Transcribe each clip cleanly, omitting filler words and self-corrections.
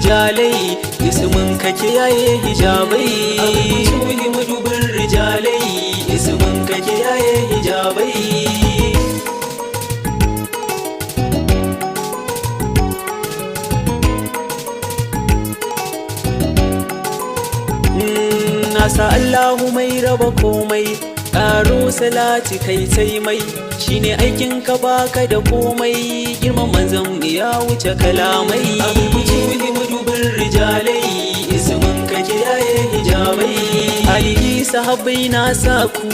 Rijalai, ismin ka kiyaye hijabai. Abul futuhi madubin rijalai, ismin ka kiyaye hijabai. Nasa Allahu mai raba komai, ƙaro salati kai sai mai, shine aikin ka baka da komai, girman manzon mu ya wuce kalamai. Abul futuhi madubin rijalai, ismin ka kiyaye hijabai. Alihi sahabbai na saku,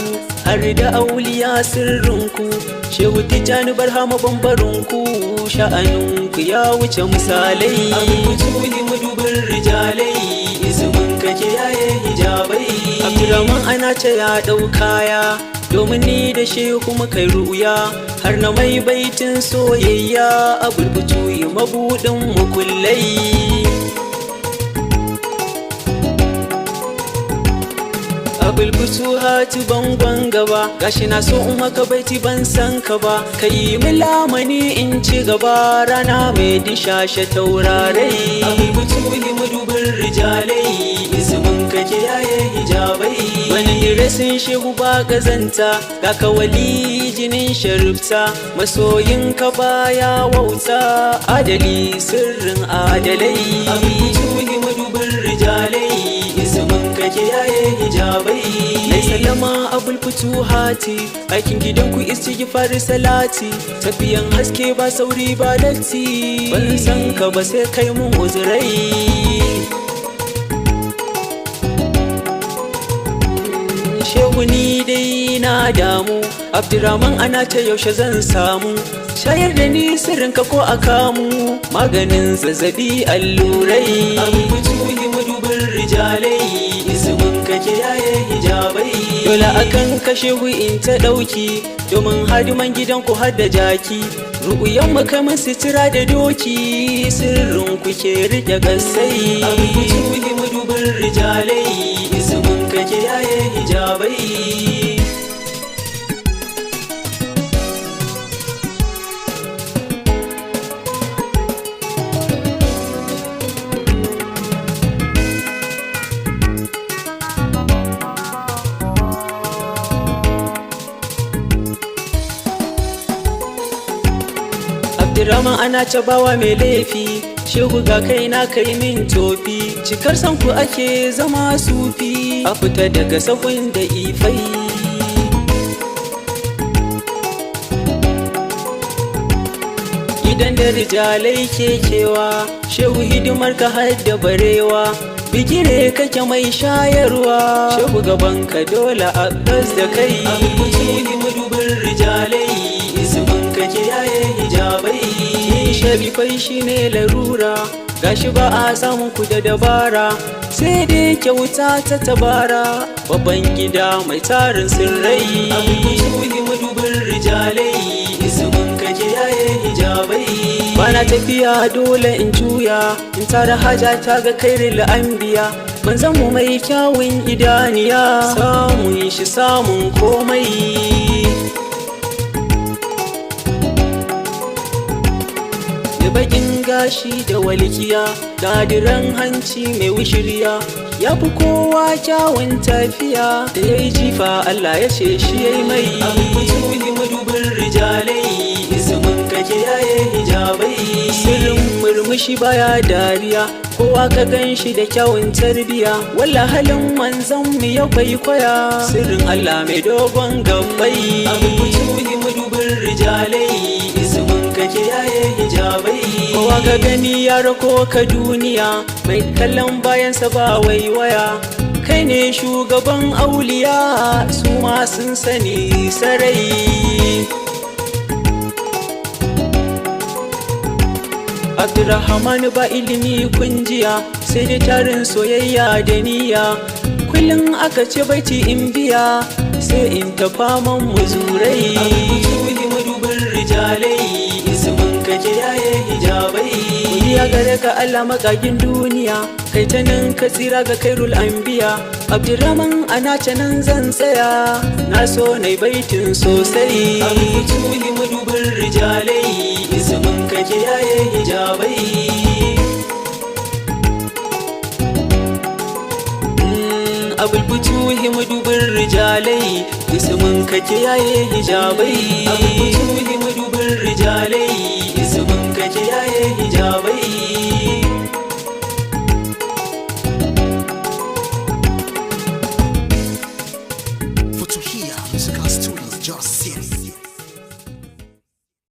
har da auliya sirrinku, Shehu Tijjani Barhama bambarinku, sha'aninku ya wuce misalai. Abul futuhi madubin rijalai, ismin ka kiyaye hijabai. Abdurrahman ana ce ya ɗau kaya, domin ni da shehu muka yi ru'uya, har na mai baitin soyayya. Abul futuhi mabuɗin mukullai. Abul futuhati bangon gaba, gashi na so in maka baiti ban san ka ba, kai min lamani in ci gaba, rana mai dishashe taurarai. Abul futuhi madubin rijalai, ismin ka kiyaye hijabai. Wani diresin shehu ba gazanta, ga kawali jinin sharifta, masoyin ka baya wauta, adali sirrin adalai. Abul futuhi madubin rijalai, ismin ka kiyaye hijabai. Nai sallama Abul futuhati, aikin gidanku istighfar salati, tafiyan haske ba sauri ba latti, ban san ka ba sai kai mun uzurai. Shehu ni dai na damu, Abdurrahman ana ta yaushe zan samu, shayar da ni sirrinka ko a kamu, maganin zazzabi allurai. Abul futuhi madubin rijalai, ismin ka kiyaye hijabai. Dole akan kashe in ta ɗauki, domin hadiman gidanku har da jaki, ru'uyan mu kai mun sitira da doki, sirrin ku ke rike gassai. Abul futuhi madubin rijalai, ismin ka kiyaye hijabai. Abdurrahman ana ta bawa mai laifi, shehu ga kai na kai min tofi, cikar san ku ake zama sufi, a fita daga sahun da ifai. Gidan da rijalai ke kewa, shehu hidimar ka har da barewa, bigire kake mai shayarwa, shehu gaban ka dole a gas da kai. Abul futuhi madubin rijalai, ismin ka kiyaye hijabai. Sharifai shine larura, gashi ba a samun ku da dabara, sai dai kyauta ta tabara, babban gida mai tarin sirrai. Abul futuhi madubin rijalai, ismin ka kiyaye hijabai. Bana tafiya dole in juya, in tara haja ta ga kairil anbiya, manzon mu mai kyawun idaniya, samun shi samun komai. Da bakin gashi da walkiya, gadiran hanci mai wushirya, ya fi kowa kyawun tafiya, da ya yi jifa Allah ya ce shi ya yi mai. Abul futuhi madubin rijalai, ismin ka kiyaye hijabai. Sirrin murmushi baya dariya, kowa ka gan shi da kyawun tarbiya, walla halin manzon mu ya kwaikwaya, sirrin Allah mai dogon gabbai. Abul futuhi madubin rijalai, ismin ka kiyaye hijabai. Kowa ka gani ya rako ka duniya, mai kallon bayansa ba waiwaya, kai ne shugaban auliya, su ma sun sani sarai. Abdurrahman ba ilimi kunjiya, sai dai tarin soyayya da niyya, kullum aka ce baiti in biya, sai in ta faman muzurai. Abul futuhi madubin rijalai, ismin ka kiyaye hijabai. Godiya gare ka Allah makagin duniya, kai ta nan ka tsira ga kairul anbiya. Abdurrahman ana ta nan zan tsaya, na so nai baitin sosai. Abul futuhi madubin rijalai, ismin ka kiyaye hijabai. Abul Futuhi, madubin rijalai, ismin kake yaye hijabai. Abul Futuhi, madubin rijalai, ismin kake yaye hijabai.